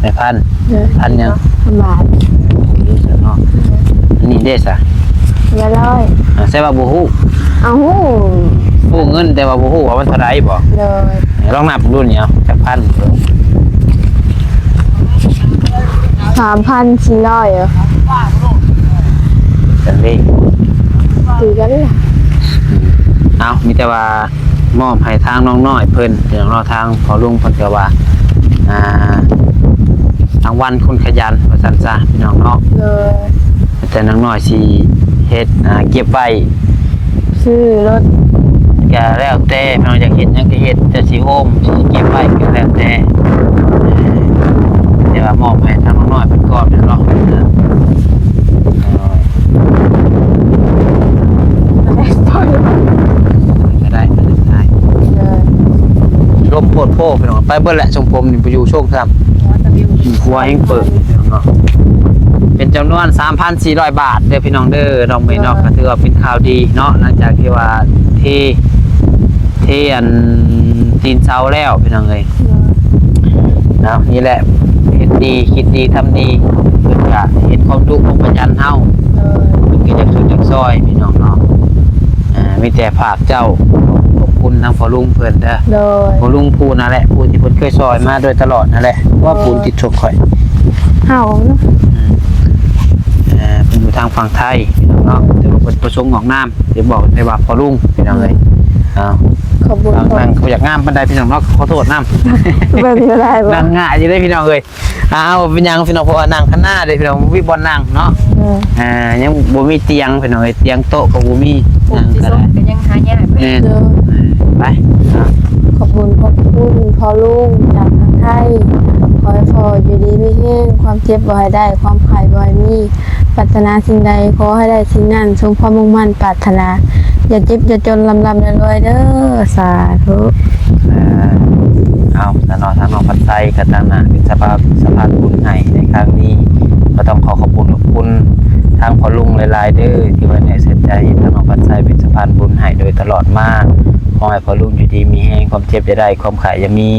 ໃບພັນ? ໂດຍ ພັນຫຍັງ? ພັນບາດ. ເນາະ ໂດຍ ອັນນີ້ເດ້ຊະ? ໃບຮ້ອຍ. ອ່າ ແຕ່ວ່າບໍ່ຮູ້. ເອົາ ຮູ້ ຮູ້ເງິນແຕ່ວ່າບໍ່ຮູ້ວ່າມັນເທົ່າໃດບໍ? ໂດຍ ລອງນັບເບິ່ງດູນີ້ ເອົາຈັກພັນ? ສາມພັນສີ່ຮ້ອຍ. ເອີ ຈັ່ງນີ້ຄືກັນລະ. ອືມ ເອົາ ມີແຕ່ວ່າມອບໃຫ້ທາງນ້ອງນ້ອຍເພິ່ນ ພີ່ນ້ອງເນາະ. ທາງພໍ່ລຸງເພິ່ນກໍວ່າ ອ່າ ລາງວັນຄົນຂະຫຍັນວ່າຊັ້ນຊະ ພີ່ນ້ອງເນາະ. ໂດຍ ແຕ່ນ້ອງນ້ອຍຊິເຮັດ ອ່າ ເກັບໄວ້ ຊື້ລົດ ກໍແລ້ວແຕ່ພີ່ນ້ອງ ຢາກເຮັດຫຍັງກໍເຮັດ, ຈະຊິໂຮມ ຊິເກັບໄວ້ກໍແລ້ວແຕ່. ແຕ່ວ່າມອບໃຫ້ທາງນ້ອງນ້ອຍເພິ່ນກ່ອນເນາະ. ກໍໄດ້ ກໍໄດ້. ລົມໂພດໂພ ພີ່ນ້ອງ ໄປເບິດແຫຼະ. ຊົງຜົມນີ້ບໍ່ຢູ່ຊົງຊ້ຳ. ຫົວແຮງເປີດ ພີ່ນ້ອງເນາະ. ເປັນຈຳນວນສາມພັນສີ່ຮ້ອຍບາດເດີ ພີ່ນ້ອງເດີ. ນ້ອງເມຍເນາະ ໂດຍ ກໍຖືວ່າເປັນຂ່າວດີເນາະ ຫຼັງຈາກທີ່ວ່າເທ ເທອັນຕີນເສົາແລ້ວ ພີ່ນ້ອງເອີຍ. ໂດຍ ເນາະ ນີ້ແຫຼະ ເຮັດດີ ຄິດດີ ທຳດີ ເພິ່ນກະເຫັນຄວາມດຸຄວາມຂະຫຍັນເຮົາ. ໂດຍ ເພິ່ນກໍຢາກຊ່ວຍຢາກຊ່ອຍ ພີ່ນ້ອງເນາະ. ອ່າ ມີແຕ່ຝາກເຈົ້າຂອບຄຸນທາງພໍ່ລຸງເພິ່ນເດີ. ໂດຍ ພໍ່ລຸງຜູ້ນັ້ນແຫຼະ ຜູ້ທີ່ເພິ່ນເຄີຍຊ່ອຍມາໂດຍຕະຫຼອດນັ້ນແຫຼະ. ວ່າ ໂດຍ ປູນຕິດສົກຂ້ອຍ ເຮົາເນາະ. ອືມ ເອີ ເພິ່ນຢູ່ທາງຝັ່ງໄທ ພີ່ນ້ອງເນາະ ແຕ່ວ່າເພິ່ນບໍ່ປະສົງອອກນາມ ຊິບອກໄດ້ວ່າພໍ່ລຸງ ພີ່ນ້ອງເອີຍ. ເອົາ ຂອບຄຸນ ນັ່ງ ຂອບ ບໍ່ຢາກງາມປານໃດ ພີ່ນ້ອງເນາະ ຂໍໂທດນຳ. ແບບນີ້ບໍ່ໄດ້ບໍ່? ນັ່ງງ່າຍຢູ່ເດ້ ພີ່ນ້ອງເອີຍ. ອ້າວ ເປັນຫຍັງພີ່ນ້ອງ ເພາະວ່ານັ່ງຂ້າງໜ້າເດ້ພີ່ນ້ອງ ບໍ່ມີບ່ອນນັ່ງເນາະ. ເອີ ອ່າ ຍັງບໍ່ມີຕຽງພີ່ນ້ອງເອີຍ ຕຽງໂຕະກໍບໍ່ມີ. ນັ່ງກໍໄດ້ ກໍຍັງຫາຍາກ. ແມ່ນ ໂດຍ ໄປ. ຂອບບຸນຂອບຄຸນພໍ່ລຸງຈາກທາງໄທ. ຂໍໃຫ້ພໍ່ຢູ່ດີມີແຮງ, ຄວາມເຈັບບໍ່ໃຫ້ໄດ້, ຄວາມໄຂ້ບໍ່ໃຫ້ມີ. ປາດຖະໜາສິ່ງໃດ ຂໍໃຫ້ໄດ້ສິ່ງນັ້ນ ສົມຄວາມມຸ່ງໝັ້ນປາດຖະໜາ. ຢ່າເຈັບຢ່າຈົນ ລ່ຳໆລວຍໆເດີ. ສາທຸ. ເອີ ເອົາຊະເນາະ ທາງນ້ອງພັດໄຊກໍຕາງໜ້າເປັນສະພານ ສະພານບຸນໃຫ້ໃນຄັ້ງນີ້ ກໍຕ້ອງຂໍຂອບຄຸນຂອບຄຸນທາງພໍ່ລຸງຫຼາຍໆເດີ ທີ່ໄວ້ເນື້ອເຊື່ອໃຈໃຫ້ທາງນ້ອງພັດໄຊເປັນສະພານບຸນໃຫ້ໂດຍຕະຫຼອດມາ. ຂໍໃຫ້ພໍ່ລຸງຢູ່ດີມີແຮງ, ຄວາມເຈັບຢ່າໄດ້, ຄວາມໄຂ້ຢ່າມີ,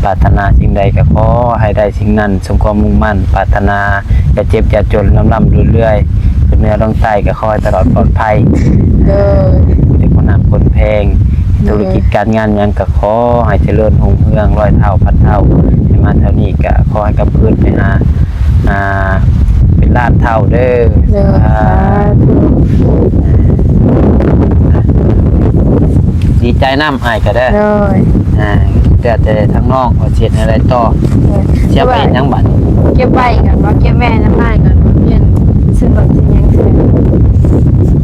ປາດຖະໜາສິ່ງໃດກໍຂໍໃຫ້ໄດ້ສິ່ງນັ້ນ ສົມຄວາມມຸ່ງໝັ້ນປາດຖະໜາ. ຢ່າເຈັບຢ່າຈົນ ລ່ຳໆລວຍໆ ຂຶ້ນເໜືອລົງໃຕ້ກໍຂໍໃຫ້ຕະຫຼອດປອດໄພ. ໂດຍ ຜູ້ທີ່ຄົນຮັກຄົນແພງ ໂດຍ ທຸລະກິດການງານຫຍັງກໍຂໍໃຫ້ຈະເລີນຮຸ່ງເຮືອງ ຮ້ອຍເທົ່າພັນເທົ່າ. ໃຫ້ມາເທົ່ານີ້ກໍຂໍໃຫ້ກັບຄືນໄປຫາ ອ່າ ເປັນລ້ານເທົ່າເດີ. ໂດຍ ສາທຸ. ດີໃຈນຳອ້າຍກໍເດີ. ໂດຍ ອ່າ ແຕ່ ແຕ່ທາງນ້ອງວ່າຊິເຮັດແນວໃດຕໍ່? ໂດຍ ຊິເອົາໄປເຮັດຫຍັງບັດນີ້? ເກັບໄວ້ກ່ອນບໍ່? ເກັບໄວ້ນຳອ້າຍກ່ອນບໍ່? ປ່ຽນຊື້ລົດຊື້ຫຍັງຊື້.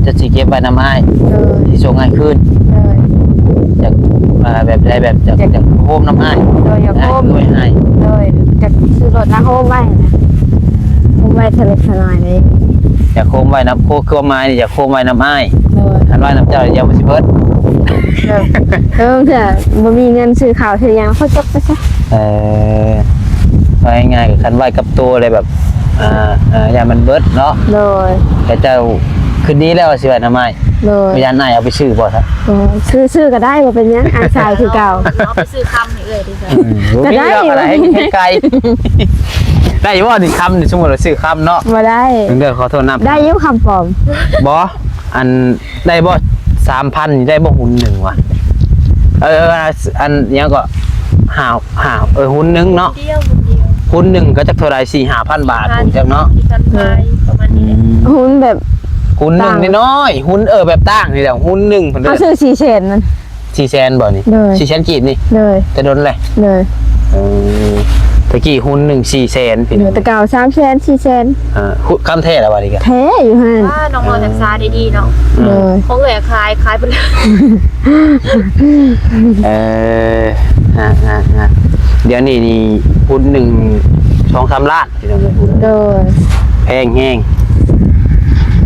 ຈະຊິເກັບໄວ້ນຳອ້າຍ? ໂດຍ ຊິສົ່ງອ້າຍຄືນ? ໂດຍ ຢາກ ອ່າ ແບບໃດ ແບບຢາກ ຢາກ ຢາກໂຮມນຳອ້າຍ? ໂດຍ ຢາກໂຮມ ໂດຍ ອ້າຍ ໂດຍ ຢາກຊື້ລົດນະ ໂຮມໄວ້ນະ ໂຮມໄວ້ເທື່ອເລັກເທື່ອນ້ອຍເດ້. ຢາກໂຮມໄວ້ນຳ ຄືຄວາມໝາຍນີ້ ຢາກໂຮມໄວ້ນຳອ້າຍ. ໂດຍ ຄັນໄວ້ນຳເຈົ້າ ດຽວມັນຊິເບິດ. ເອີ ເອີ ເທື່ອບໍ່ມີເງິນຊື້ເຂົ້າຊື້ຫຍັງ ເຂົາເກັບໄປຊະ. ເອີ ເວົ້າງ່າຍໆ ຄັນໄວ້ກັບໂຕແລ້ວແບບ ອ່າ ອ່າ ຢ້ານມັນເບິດເນາະ. ໂດຍ ແຕ່ເຈົ້າຄິດດີແລ້ວວ່າຊິໄວ້ນຳອ້າຍ. ໂດຍ ບໍ່ຢ້ານອ້າຍເອົາໄປຊື້ບໍ່ຊະ? ບໍ່ ຊື້ ຊື້ກໍໄດ້ ບໍ່ເປັນຫຍັງ ອ້າຍໃຊ້ຄືເກົ່າ. ເອົາໄປຊື້ຄຳໃຫ້ເອື້ອຍຕິຊະ. ອືມ ບໍ່ມີດອກ ກໍໄດ້ ອະໄລໃຫ້ໄກ. ໄດ້ຢູ່ບໍ່ນີ້ ຄຳນີ້ ສົມມຸດວ່າຊື້ຄຳເນາະ? ບໍ່ໄດ້. ເດີ ຂໍໂທດນຳ ໄດ້ຢູ່ຄຳປອມ. ບໍ່ ອັນ ໄດ້ບໍ່ ສາມພັນ ນີ້ໄດ້ບໍ່ຮຸ້ນໜຶ່ງວະ? ເອີ ອັນຫຍັງກໍ ຫ້າ ຫ້າ ເອີ ຮຸ້ນໜຶ່ງເນາະ ຮຸ້ນໜຶ່ງກໍຈັກເທົ່າໃດ ສີ່ຫ້າພັນບາດ ຮູ້ຈັກເນາະ. ອືມ ຮຸ້ນແບບ ຮຸ້ນໜຶ່ງນ້ອຍໆ ຮຸ້ນ ເອີ ແບບຕ່າງນີ້ແຫຼະ ຮຸ້ນໜຶ່ງເພິ່ນເອີ້ນ. ເຮົາຊື້ສີ່ແສນນັ້ນ ສີ່ແສນບໍ່ນີ້? ໂດຍ ສີ່ແສນກີບນີ້. ໂດຍ ແຕ່ດົນແຫຼະ. ໂດຍ ເອີ ຕະກີ້ຮຸ້ນໜຶ່ງສີ່ແສນ ພີ່ນ້ອງ ແຕ່ເກົ່າສາມແສນ ສີ່ແສນ ອ່າ ຄຳແທ້ລະວ່ານີ້ກະ ແທ້ຢູ່ຫັ້ນ ອ່າ ນ້ອງເມາຮັກສາໄດ້ດີເນາະ ໂດຍ ຂອງເອື້ອຍຂາຍ ຂາຍໄປແລ້ວ ເອີ ອ່າໆໆ ດຽວນີ້ນີ້ ພຸ້ນໜຶ່ງ ສອງສາມລ້ານ ພີ່ນ້ອງເອີຍ ໂດຍ ແພງແຮງ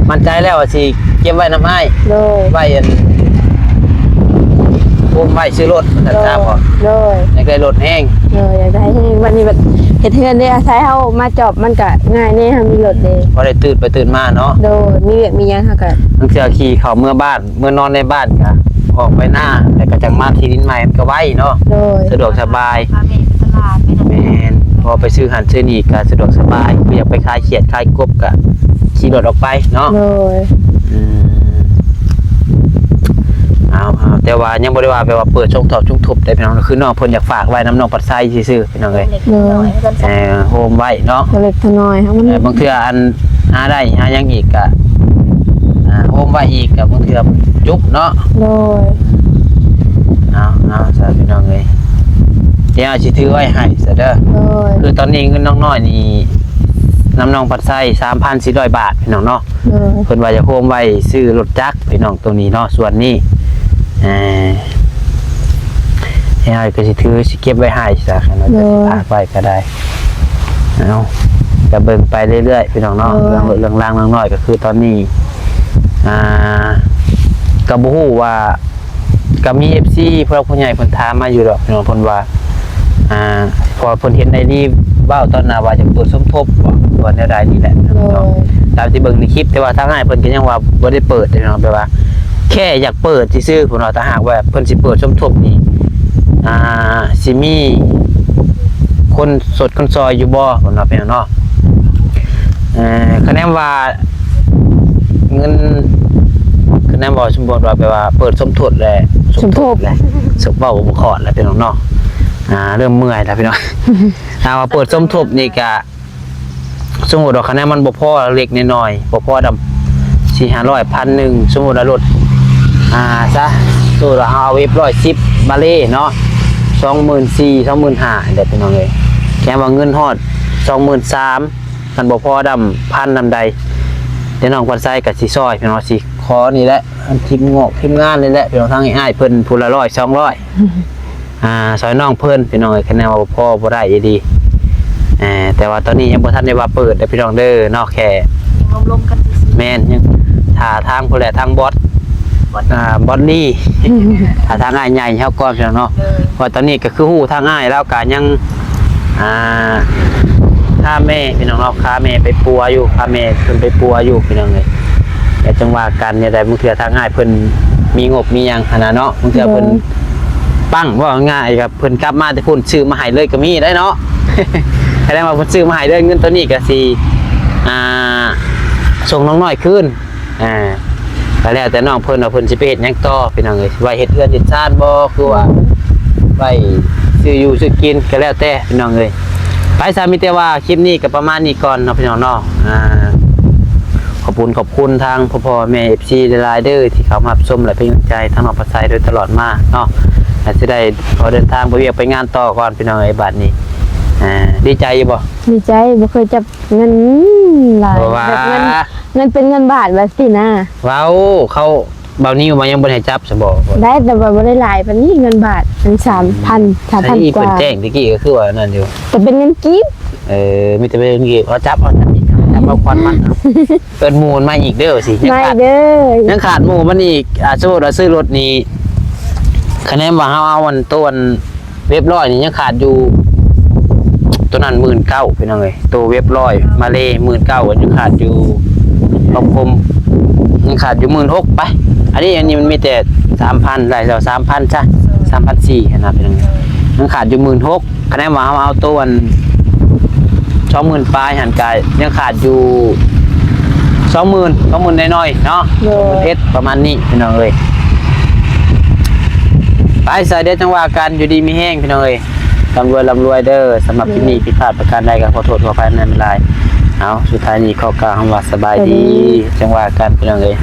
ໝັ້ນໃຈແລ້ວວ່າຊິເກັບໄວ້ນຳອ້າຍ ໂດຍ ໄວ້ອັນ ໂຮມໄວ້ຊື້ລົດ ວ່າຊັ້ນຊະ ໂດຍ ເພາະ ໂດຍ ຢາກໄດ້ລົດແຮງ ໂດຍ ຢາກໄດ້ແຮງ ບັດນີ້ບັດເຮັດເຮືອນເດ້ ອາໄສເຮົາມາຈອບ ມັນກະງ່າຍແດ່ ເຮົາມີລົດເດ້ ພໍໄດ້ຕື່ນໄປຕື່ນມາເນາະ ໂດຍ ມີວຽກມີຫຍັງເຮົາກະ ບາງເທື່ອຂີ່ເຂົ້າເມືອບ້ານ ເມືອນອນໃນບ້ານກະອອກໄປນາ ແລ້ວກະຈັ່ງມາທີ່ດິນໃໝ່ ມັນກະໄວເນາະ ໂດຍ ສະດວກສະບາຍ ພາແມ່ໄປຕະຫຼາດໄປນຳ ແມ່ນ ພໍໄປຊື້ຫັ້ນຊື້ນີ້ກະສະດວກສະບາຍ ຄືຢາກໄປຂາຍຂຽດຂາຍກົບກະຂີ່ລົດອອກໄປເນາະ ໂດຍ ອືມ ເອົາໆ ແຕ່ວ່າຍັງບໍ່ໄດ້ວ່າແບບວ່າເປີດຊົງທອບຊົງທົບເດ້ພີ່ນ້ອງ ຄືນ້ອງເພິ່ນຢາກຝາກໄວ້ນຳນ້ອງພັດໄຊຊື່ໆ ພີ່ນ້ອງເອີຍ ເລັກນ້ອຍ ເອີ ໂຮມໄວ້ເນາະ ເລັກນ້ອຍ ເຮົາມັນ ເອີ ບາງເທື່ອອັນ ຫາໄດ້ຫາຫຍັງອີກກະ ອ່າ ໂຮມໄວ້ອີກກະບາງເທື່ອມັນຈຸກເນາະ ໂດຍ ເອົາ ເອົາຊະພີ່ນ້ອງເອີຍ ດຽວຊິຖືໄວ້ໃຫ້ຊະເດີ ໂດຍ ຄືຕອນນີ້ເງິນນ້ອງນ້ອຍນີ້ ນຳນ້ອງພັດໄຊ ສາມພັນສີ່ຮ້ອຍບາດ ພີ່ນ້ອງເນາະ ໂດຍ ເພິ່ນວ່າຈະໂຮມໄວ້ຊື້ລົດຈັກ ພີ່ນ້ອງ ໂຕນີ້ເນາະ ສ່ວນນີ້ ເອີ ເຮົາກະຊິຖືຊິເກັບໄວ້ໃຫ້ຊະ ຄັນວ່າຈະ ໂດຍ ຊິຝາກໄວ້ກະໄດ້ ເອົາ ກະເບິ່ງໄປເລື້ອຍໆ ພີ່ນ້ອງເນາະ ໂດຍ ເລື່ອງ ເລື່ອງລາວນ້ອງນ້ອຍກະຄືຕອນນີ້ ອ່າ ກະບໍ່ຮູ້ວ່າ ກະມີເອັຟຊີ ຜູ້ຫຼັກຜູ້ໃຫຍ່ເພິ່ນຖາມມາຢູ່ດອກ ພີ່ນ້ອງ ເພິ່ນວ່າ ອ່າ ເພາະວ່າເພິ່ນເຫັນໄອລີເວົ້າຕອນໜ້າວ່າຈະເປີດສົມທົບບໍ ຫຼືວ່າແນວໃດນີ້ແຫຼະ ໂດຍ ຕາມທີ່ເບິ່ງໃນຄລິບ ແຕ່ວ່າທາງອ້າຍເພິ່ນກະຍັງວ່າບໍ່ໄດ້ເປີດເດ້ເນາະ ແບບວ່າແຄ່ຢາກເປີດຊື່ໆ ເພິ່ນວ່າ ຖ້າຫາກວ່າເພິ່ນຊິເປີດສົມທົບນີ້ ອ່າ ຊິມີຄົນຊົດຄົນຊ່ອຍຢູ່ບໍ່ ເພິ່ນວ່າ ພີ່ນ້ອງເນາະ ເອີ ຄະແນນວ່າ ເງິນ ຄະແນນເວົ້າສົມມຸດວ່າແບບວ່າເປີດສົມທົບແຫຼະ ສົມທົບແຫຼະ ສົມ ເວົ້າບໍ່ຄອດແລ້ວພີ່ນ້ອງເນາະ ອ່າ ເລີ່ມເມື່ອຍແລ້ວພີ່ນ້ອງ ຖ້າວ່າເປີດສົມທົບນີ້ກະ ສົມມຸດວ່າຄະແນນມັນບໍ່ພໍເລັກນ້ອຍ ບໍ່ພໍດຳ ສີ່ຫ້າຮ້ອຍ ພັນໜຶ່ງ ສົມມຸດວ່າລົດ ອ່າ ຊະ ສົມມຸດວ່າເຮົາເວັບຮ້ອຍສິບບາເລເນາະ ສອງໝື່ນສີ່ ສອງໝື່ນຫ້າ ເດ້ພີ່ນ້ອງເອີຍ ແຄ່ວ່າເງິນຮອດ ສອງໝື່ນສາມ ຄັນບໍ່ພໍດຳພັນນຳໃດ ແຕ່ນ້ອງພັດໄຊກະຊິຊ່ອຍພີ່ນ້ອງ ຊິຂໍນີ້ແຫຼະ ທີມງອກທີມງານນີ້ແຫຼະ ພີ່ນ້ອງ ທາງອ້າຍເພິ່ນຜູ້ລະຮ້ອຍສອງຮ້ອຍ ອ່າ ຊ່ອຍນ້ອງເພິ່ນພີ່ນ້ອງເອີຍ ຄະແນນວ່າບໍ່ພໍບໍ່ໄດ້ອີ່ຫຼີ ເອີ ແຕ່ວ່າຕອນນີ້ຍັງບໍ່ທັນໄດ້ວ່າເປີດເດີພີ່ນ້ອງເດີເນາະ ແຄ່ຍັງລົມໆກັນຊື່ໆ ແມ່ນ ຍັງຖ້າທາງພຸ້ນແຫຼະ ທາງບອສ ບອສ ອ່າ ບອສລີ ຖ້າທາງອ້າຍໃຫຍ່ເຮົາກ່ອນພີ່ນ້ອງເນາະ ເພາະວ່າຕອນນີ້ກະຄືຮູ້ທາງອ້າຍລາວກະຍັງ ອ່າ ພາແມ່ພີ່ນ້ອງເນາະ ພາແມ່ໄປປົວຢູ່ ພາແມ່ເພິ່ນໄປປົວຢູ່ພີ່ນ້ອງເອີຍ ແຕ່ຈັ່ງວ່າກັນແນວໃດ ບາງເທື່ອທາງອ້າຍເພິ່ນມີງົບມີຫຍັງຫັ້ນນະເນາະ ບາງເທື່ອເພິ່ນ ໂດຍ ປັ້ງ ເວົ້າງ່າຍໆ ກະເພິ່ນກັບມາແຕ່ພຸ້ນ ຊື້ມາໃຫ້ເລີຍກະມີໄດ໋ເນາະ ແສດງວ່າເພິ່ນຊື້ມາໃຫ້ເລີຍ ເງິນໂຕນີ້ກະຊິ ອ່າ ສົ່ງນ້ອງນ້ອຍຄືນ ອ່າ ກະແລ້ວແຕ່ນ້ອງເພິ່ນວ່າເພິ່ນຊິໄປເຮັດຫຍັງຕໍ່ພີ່ນ້ອງເອີຍ ໄວ້ເຮັດເຮືອນເຮັດຊານບໍ່ ຄືວ່າໄວ້ຊື້ຢູ່ຊື້ກິນ ກະແລ້ວແຕ່ພີ່ນ້ອງເອີຍ ໄປຊະ ມີແຕ່ວ່າຄລິບນີ້ກະປະມານນີ້ກ່ອນເນາະພີ່ນ້ອງເນາະ ອ່າ ຂອບຄຸນ ຂອບຄຸນທາງພໍ່ໆແມ່ໆ ເອັຟຊີ ຫຼາຍໆເດີ ທີ່ເຂົ້າມາຮັບຊົມ ແລະ ເປັນກຳລັງໃຈທາງນ້ອງພັດໄຊໂດຍຕະຫຼອດມາເນາະ ອາດຊິໄດ້ຂໍເດີນທາງໄປວຽກໄປງານຕໍ່ກ່ອນພີ່ນ້ອງເອີຍ ບາດນີ້ ອ່າ ດີໃຈຢູ່ບໍ່? ດີໃຈ ບໍ່ເຄີຍຈັບ ເງິນຫຼາຍ ເພາະວ່າ ແບບເງິນ ເງິນເປັນເງິນບາດວ່າຊີ້ນະ ເວົ້າ ເຂົາ ບ່າວນິວວ່າຍັງບໍ່ໄດ້ໃຫ້ຈັບຊະບໍ? ໄດ້ ແຕ່ວ່າບໍ່ໄດ້ຫຼາຍປານນີ້ ເງິນບາດ ເປັນສາມພັນ ສາມພັນກວ່າ ໃຊ່ ເພິ່ນແຈ້ງແຕ່ກີ້ກະຄືວ່ານັ້ນຢູ່ ແຕ່ເປັນເງິນກີບ ເອີ ມີແຕ່ເປັນເງິນກີບ ເອົາຈັບ ເອົາຈັບອີກ ຈັບເອົາຄວັນມັນ ເອີ້ນໝູ່ມັນມາອີກເດີ ວ່າຊີ້ ຍັງຂາດ ມາອີກເດີ ຍັງຂາດໝູ່ມັນອີກ ອ່າ ສົມມຸດວ່າຊື້ລົດນີ້ ຄະແນນວ່າເຮົາເອົາອັນໂຕອັນ ເວັບຮ້ອຍນີ້ຍັງຂາດຢູ່ ໂຕນັ້ນໝື່ນເກົ້າ ພີ່ນ້ອງເອີຍ ໂຕເວັບຮ້ອຍມາເລໝື່ນເກົ້າ ຍັງຂາດຢູ່ ຄອບຄົມ ຍັງຂາດຢູ່ໝື່ນຫົກ ໄປ ອັນນີ້ ອັນນີ້ມັນມີແຕ່ສາມພັນ ໄລ່ແລ້ວສາມພັນຊະ ສາມພັນສີ່ຫັ້ນນະ ພີ່ນ້ອງເອີຍ ຍັງຂາດຢູ່ໝື່ນຫົກ ຄະແນນວ່າເຮົາເອົາໂຕອັນ ສອງໝື່ນປາຍຫັ້ນກະຍັງຂາດຢູ່ສອງໝື່ນ ສອງໝື່ນໜ້ອຍໆເນາະ ໂດຍ ສອງໝື່ນເອັດ ປະມານນີ້ພີ່ນ້ອງເອີຍ ໄປຊະ ດຽວຈັ່ງວ່າກັນ ຢູ່ດີມີແຮງພີ່ນ້ອງເອີຍ ລ່ຳລວຍ ລ່ຳລວຍເດີ ສຳລັບ ໂດຍ ຄລິບນີ້ຜິດພາດປະການໃດກະຂໍໂທດຂໍອະໄພນຳຫຼາຍ ເອົາ ສຸດທ້າຍນີ້ຂໍກ່າວຄຳວ່າສະບາຍດີ ສະບາຍດີ ຈັ່ງວ່າກັນພີ່ນ້ອງເອີຍ.